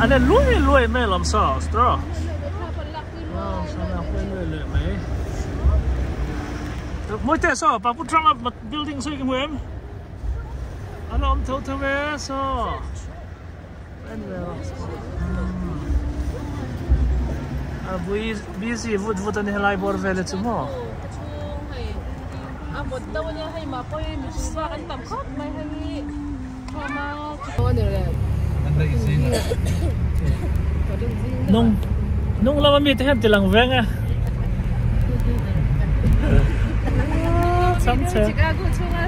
An en luai luai mai alawm saw straw. Mawi teh saw Papu Trump a building saw i ka hmu em? A la awm tho tho e saw. En ve rawh. A bui busy vut vut a ni helai bawr vel hi chu maw. A vawt deuh ania hei mah pawh hi mipui bak an tam khawp mai hei hi Hnung hnung lama mite hian tilang veng e. Changche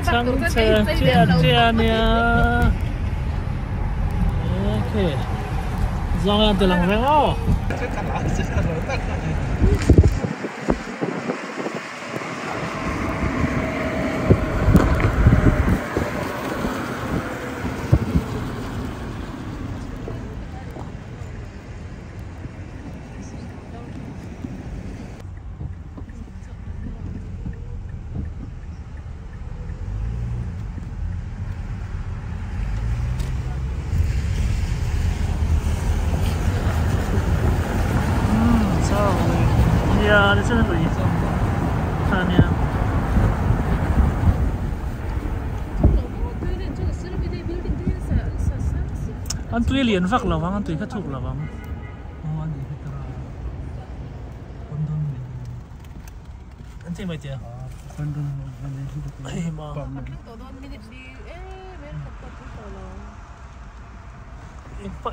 changche chia chia nia. Okay. Zawng hian tilang veng aw. Nia ni chuan a lui kha nia. An tui lian vak lo vang an tui kha thuk lo vang. Aw a ni hi tara an ti mai tia. Hei ma.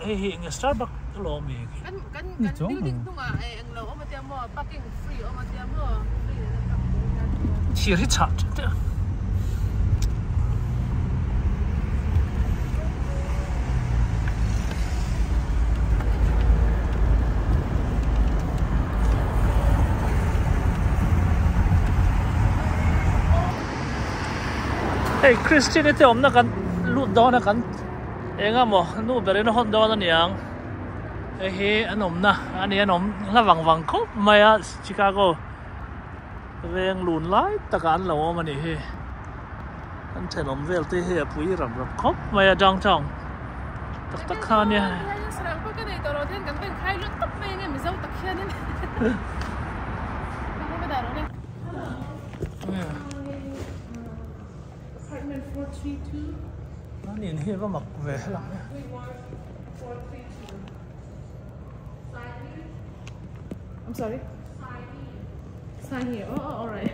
Hei hi eng Starbucks alawm i. Kan kan kan building hnungah englo awm a tia maw parking free awm a tia maw free in a park tur hian. Thir hi chhah teuh teuh. Hei Christian te awmna kan lut dawn a kan eng emaw nu berin a hawn dawn a niang hei hi an awmna a ni an awm hla vang vang khawp mai a Chicago veng lun lai takah an lo awm a nih hi an thenawm vel te hi a pui ram ram khawp mai a downtown tak tak kha a nia. An in hi va mak ve hlak e. I'm sorry. Sign here. Oh, oh, all right.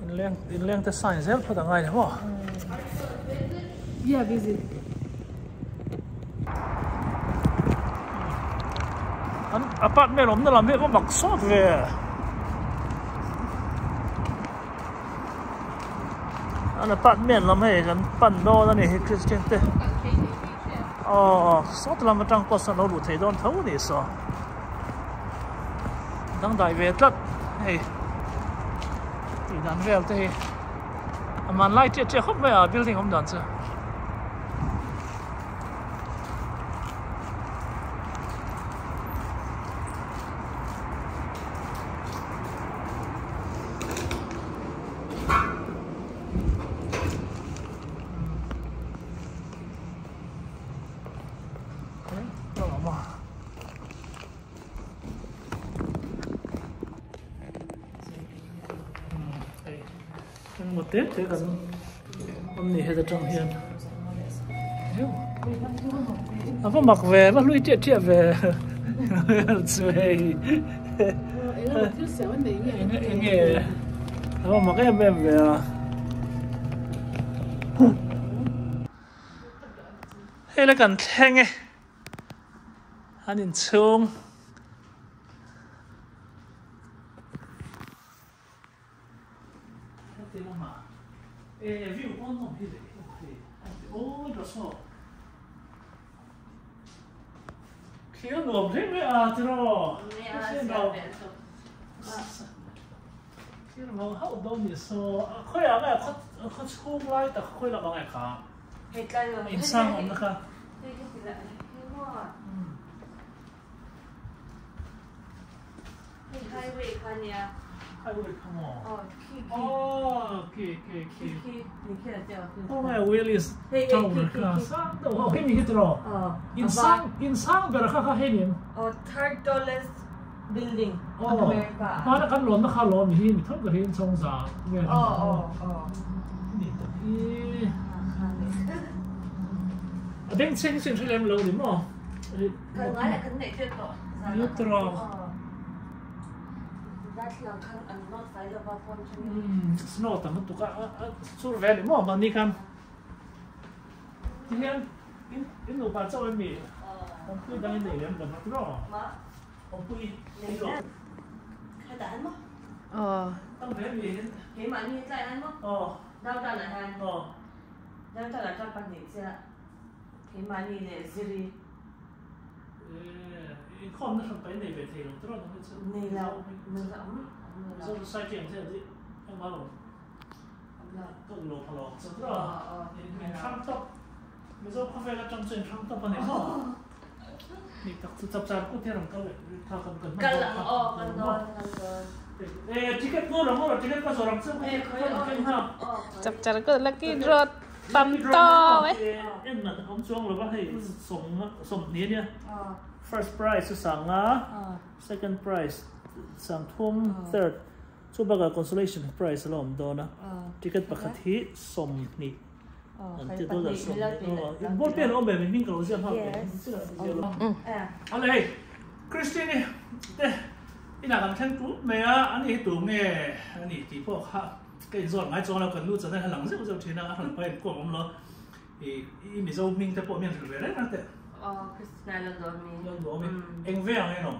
In leng in leng te sign zel phawt a ngai lo maw? Yeah, busy. An apartment awmna lam hi a va mak sawt ve. An apartment lam hei kan pan dawn a ni hi Christian te. Aw sawt lam atang pawh sawn lo luh theih dawn tho a ni saw. Dangdai ve tlat hei tih dan vel te hi a hmanlai chiah chiah khawp mai a building awm dan chu. Engmaw te te kan awm ni heta tang hian a va mak ve va hlui chiah chiah ve chu hei enge a va mak em em ve a. Hei la kan thleng e an inchhung. Heti lamah e view pawh an awm hi le aw dah saw thlir a nuam hle mai a tiraw thlir nuam hauh dawn ni saw khawiah nge khaw chhung lai tak khawi lamah nge kha insang awmna kha. Hei highway kha nia. Highway kha maw? Aw khi khi. Aw khi khi khi. Khi khi khi là teo khi. Aw nge Willis Tower kha sang deuh ho hemi hi tiraw? In sang in sang ber kha kha hei ni em? Aw third tallest building America ah. Hmana kan lawnna kha lawm hi mi thar ber hi in chhawng za vel a ni. Aw aw aw. Ni tak hi. A bengchheng chu in hre lem lo ni maw? Kan ngai ah kan neih tep tawh. Ni tiraw? Snow tam lutuk a a sur ve a ni maw mahni khan tihian in in nupa chauh em mi awmpui dang in nei lem lo mak rawh awmpui nei lo tam ve mi in aw Inkhawmna hran paih nei ve thei lo tiraw nang hi chu. Nei lo, nei lo awm awm lo. Mizo society ang chiah hi engmah lo. Ka ulo pha lo ang chu tiraw. In hrang tawp. Mizo khawvel atang chu in hrang tawp a ni maw. Ni tak chu chapchar kut hi a rawn kal leh kha kan kan hman Kal ang aw kan dawn kan dawn. E ticket pawh lo maw ticket ka zawrh ang chu ka rawn keng nghal. Chapchar kut lucky draw tam tawp e. En man awm chuang lo va hei 20 a nia. First prize chu sanga second prize sang thum third chu bakah consolation prize a la awm dawn a ticket pakhat hi 20 an ti dawn a 20 aw ball pen a awm em hming ka lo ziak nghal ale hei Christine te inah kan thleng tut mai a ani hi tu nge ani tih pawh kha ka inzawt ngai chuang lo kan nu channel a lang zeuh zeuh thin a a hran pawh a inkhawm awm lo. I Mizo hming te pawh mian hrilh ve reng reng teh. Aw Christina Lalduhawmi. Lalduhawmi. Eng ve ang en awm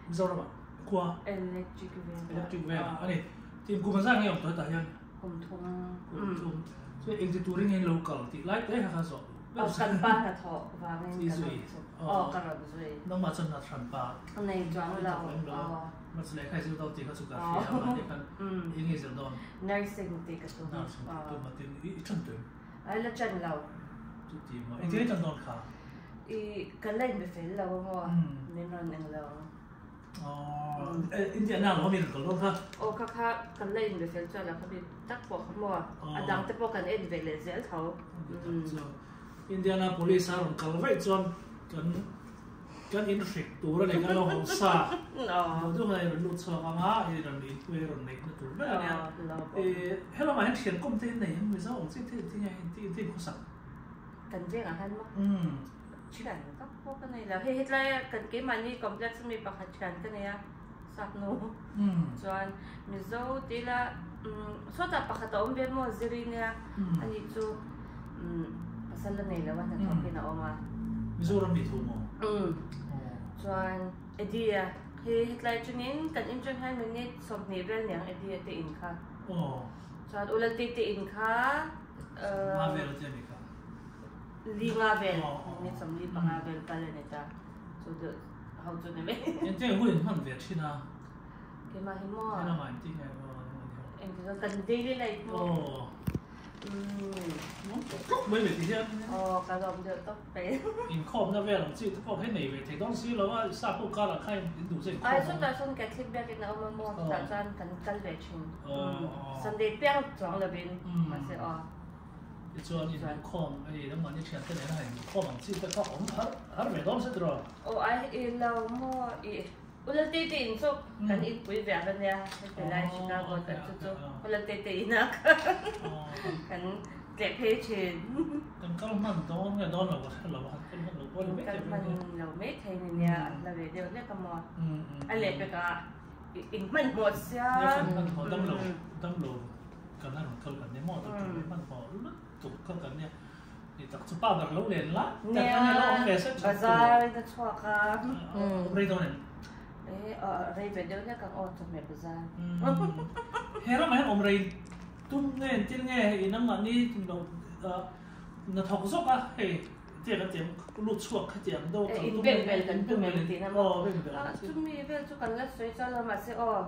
Mizoram ah khua? Electric veng. Electric veng a ni. Tin kum azah nge awm tawh hetah hian? Kum thum. Kum thum. Chuan engti turin nge in lo kal tih lai te kha kha zawh. Aw kan pa hnathawh vangin ka rawn chhuk. Aw ka rawn zui. Nangmah chuan hna hran pa. Nei chuang lo. Aw. Mahse lehkha i zir dawn tih kha chu ka hria a mahni khan eng nge i zir dawn? Nursing tih ka tum. Nursing tih tum a tin i chan tuim. Ai la chan lo. Chuti maw? Engtin i chan dawn kha? I ka la inbe fel lo a maw? Min rawn eng lo. Aww, India na lo min kal dawn kha? Aw kha kha kan la inbe fel chuan a kha bik tak pawh kha maw? A dang te pawh kan en ve leh zel tho. Indiana police a rawn kal vaih chuan kan Kan in hrik tur a ni kan lo hau sa. Duh duh ngai rawn lut chhuak ang a, i rawn in pui rawn neih na tur ber a nia. I helamah hian thian kawm te hi nei ang Mizo ang chi te ti nge ti ti khawsak. Kan veng ah hian maw? Thian tak pawh ka nei lo. Hei hetlai a kan keimahni complex ami pakhat thian ka nei a, Sapnu. Chuan Mizo ti ila sawtah pakhat a awm ve maw Ziri nia ani chu pasal la nei lo a hnathawk in a awm a. Mizoram mi thu maw? Umm. Chuan Eddie a hei hetlai atangin kan in atang hian minute 20 vel niang Eddie a te in kha. Aw. Chuan Ulalti te in kha Nga vel a tia mi kha. Li nga vel minute 45 vel kal a ni ta. Chu deuh ho chu ni mai. Engtiang in hun in hman ve thin a? Keimah hi maw? Keimah engtin nge maw? Engtin kan daily life maw? Aw. Tluk mai ve ti hian. Aw ka lawm deuh tawp mai. Inkhawmna vel ang chi te pawh hei nei ve thei dawn si lo a, sa pawh karah kha in duh che inkhawm. Ai chutah chuan Catholic biakinn a awm a maw chutah chuan kan kal ve thin. Sunday piang chuang lovin mahse aw. Tichuan in inkhawm hei nangmahni thiante nena hei inkhawm ang chi te kha awm har har ve dawn se tiraw. Aw ai i lo maw i Ulalte te in chu kan inpui ve a nia heti lai Chicago tak chu chu Ulalte te ina kan tleh phei thin. Kan kal hman dawn nge dawn lo ka hre lo a, kan kal hman lo pawh ni mai thei. Kan kal hman lo mai thei ni nia a hla ve deuh hlek a maw. A leh pekah in hmanhmawh sia. Nia kan hmanhmawh dam lo dam lo kan a rawn kal kan nia maw tih tur hmanhmawh lutuk kha kan nia. Ni tak chu pa ber lo len la tak a nia lo awm ve sep sep tur. Bazar in a chhuak a. Awm rei dawn em? E rei ve deuh hlek ang aw chawhmeh bazar. He ramah hian awm rei tum nge entir nge hei nangmahni lo na thawk zawk a hei tiang kan tiang lut chhuak hetiang deuh kal tum nge inbel kan tum em tihna maw? Chumi vel chu kan la sawi chuan lo mahse aw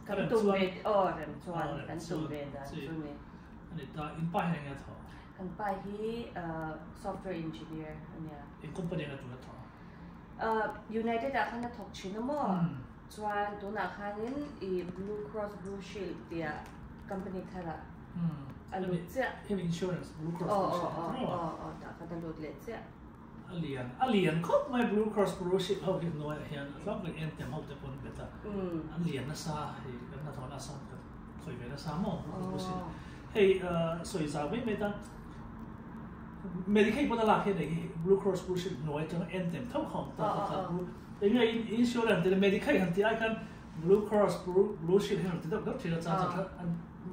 kan tum ve aw rem chuan kan tum ve dan chu ni. Ani ta in pa hian enge a thawh? Kan pa hi software engineer a nia. Eng company anga tul a thawh a? United ah khan a thawk thin a maw? Chuan tunah khanin i Blue Cross Blue Shield tia company tharah a lut chiah. Hemi insurance Blue Cross Blue Shield tih tawh aw aw tah khan a lut leh chiah. A lian a lian khawp mai Blue Cross Blue Shield ho hi hnuaiah hian a tlangpui en tem ho te pawn bet a an lian nasa hei kan hnathawh nasa kan khawi ve nasa maw Blue Cross Blue Shield hei sawi zau mai mai ta Medicaid pawn a lak hian hei hi Blue Cross Blue Shield hnuai atanga en tem tho kha awm ta kha kha Blue eng nge insurance tih leh Medicaid han tih ai khan Blue Cross Blue Shield hian rawn ti deuh deuh thin a chang chang kha an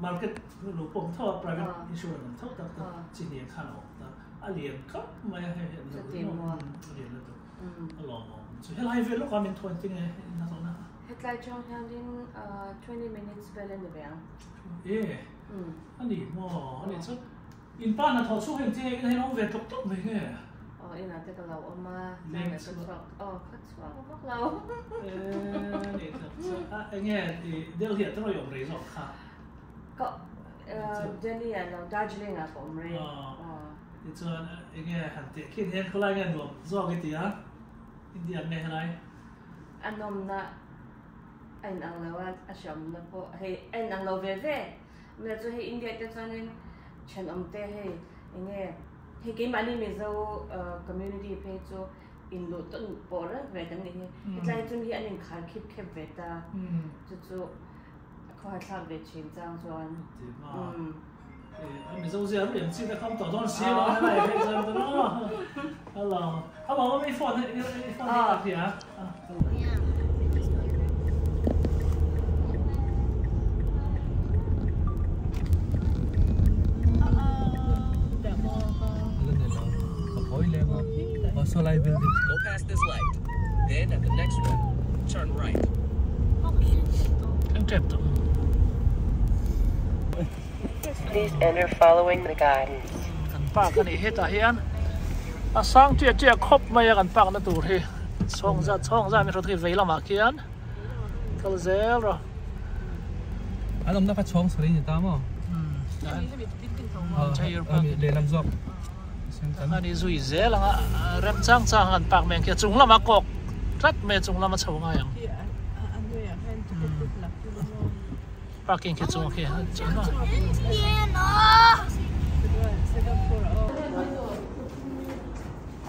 market lo pawh awm tho a private insurance awm tho tak tak chi hniang khan a awm ta a lian khawp mai a hei hi an zo maw a lian lutuk a lawmawm chu helai vel lawkah min thawn tinge in hnathawh na. Hetlai chang hianin 20 minutes vel a ni ve ang. E a ni maw a ni chu. In pa hnathawh chhung heng tinge in awm ve tlawk tlawk mai nge? Aw inah te ka lo awm a, chang leh ka chhuak, aw ka chhuak vak lo. Eee ni tak chu a enge i Delhi ah te rawih awm rei zawk kha? Ka Delhi ah lo Darjeeling ah ka awm rei. Aw tichuan enge han tih khin hian khawlai nge nuam zawk i ti a India nge helai? A nawmna a inang lo a, a hriamna pawh hei a inang lo ve ve. Mia chu hei India te chuanin thenawm te hei enge hei keimahni Mizo community phei chu inluh tawn pawh reng ve kan nih hi. Hetlai chu hi an inkhar khip khep ve ta chu chu a khawhar thlak ve thin chang chuan. Mizo zia ru em chi te kham tawh dawn si lo helai phei chuan ta maw. Hello. Hello i phone i phone hi ka hria. Go past this light. Then at the next one, turn right. Please enter following the guidance. Kan park a nih hetah hian a sang chiah chiah khawp mai a kan park na tur hi chhawng zat chhawng zat mi hrawt khi vei lamah khian kal zel rawh. An awmna kha chhawng sarei ni ta maw? Lehlam zawk. Ani zui zel anga rem chang chang an park mai ang khi a chung lama kawk tlat mai a chung lama chho ngai ang. Parking khi chung khi chung a.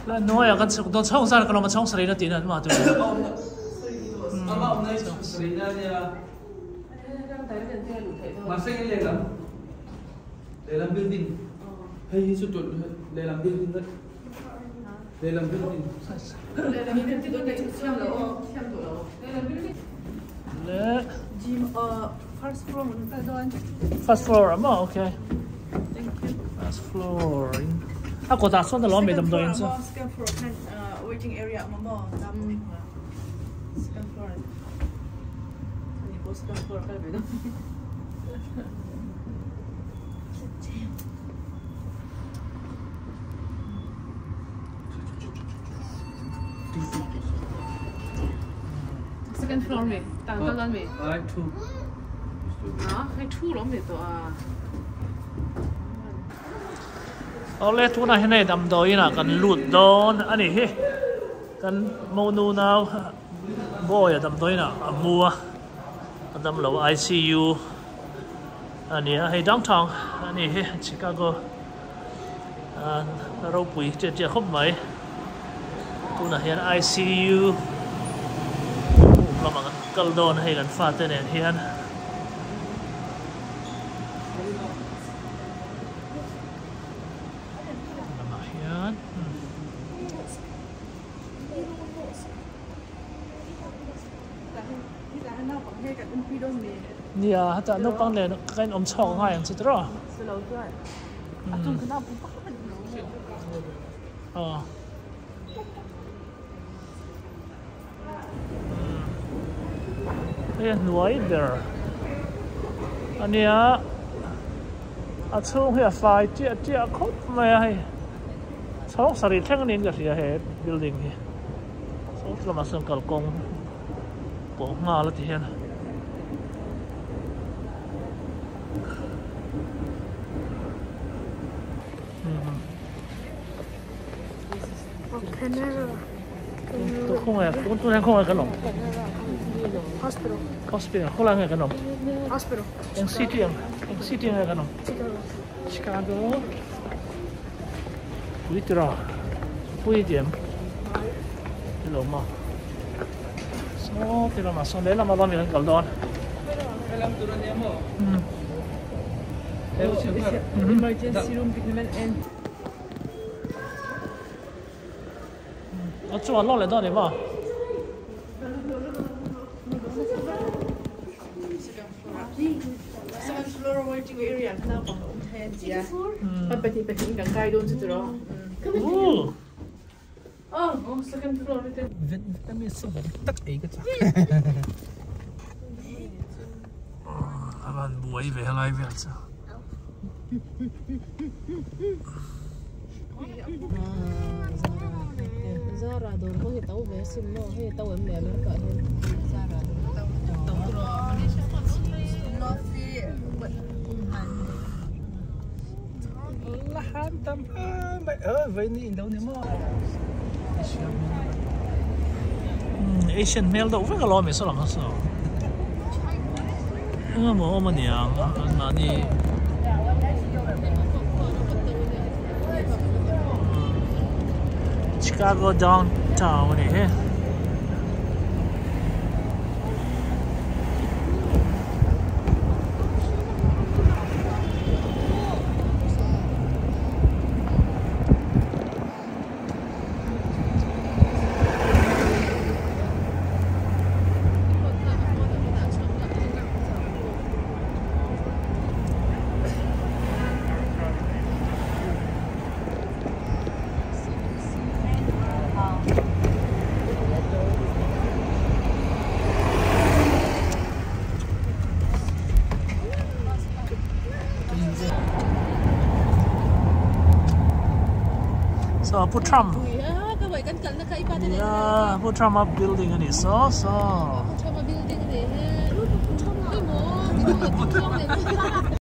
La nuai a kan chhuk dawn chhawng zan ka lawm a chhawng sarei na tih na an mah tur. Mahse nge lehlam lehlam building hei hi chu tun lehlam building daih lehlam building. Le Gym first floor first floor a maw okay. Thank you. First floor in a kawtah sawn a lo awm ve damdawiin chu. Second floor khan waiting area a awm a maw second floor ani pawh second floor kal ve dawn. Second floor mi tang kal dawn mi. Ai thu. Ah, hei thu lo mi tawh a. Awle tunah hian hei damdawiin ah kan lut dawn a ni hi kan monu nau boy a damdawiin ah a mu a a damlo ICU a ni a hei downtown a ni hi Chicago a ropui chiah chiah khawp mai tunah hian ICU room lamah kan kal dawn a hei kan fate nen hian. Lamah hian Nia hetah naupang nen ka inawm chhuak ngai ang chu tiraw? Aw. Hei a hnuai ber a nia a chhung hi a fai chiah chiah khawp mai a hei chhawng sarih thleng a niin ka hria he building hi saw lamah sawn kalkawng pawh nghal a ti hian. Khawngaih tun hian khawngaih kan awm? Hospital. Hospital khawlai nge kan awm? Hospital. Eng city ang eng city nge kan awm? Chicago. Chicago. Pui tira pui diam ilo ma. Saw ti lamah sawn lehlam a lawm i kan kal dawn. Helam tur a nia maw? Emergency room treatment and A chuan lawk leh dawn ni maw? Second floor waiting area naupang a awm thei a nia. Kan pahnih pahnih in kan kai dawn chu tiraw? Ooh. Oh, second floor te. Vietnamese saw tak ei ka chak. A van buai ve helai vel chu. Zara dawr pawh hi to ve asin maw hei to em le America ah hian Zara dawr La han tam mai ơ vậy ni đâu ni maw. Asian hmel deuh vek alawm i saw lam hmasa. Engemaw awm aniang an mahni Chicago downtown a ni hi. So Pu Trump. Yeah, Pu Trump a building a ni saw saw.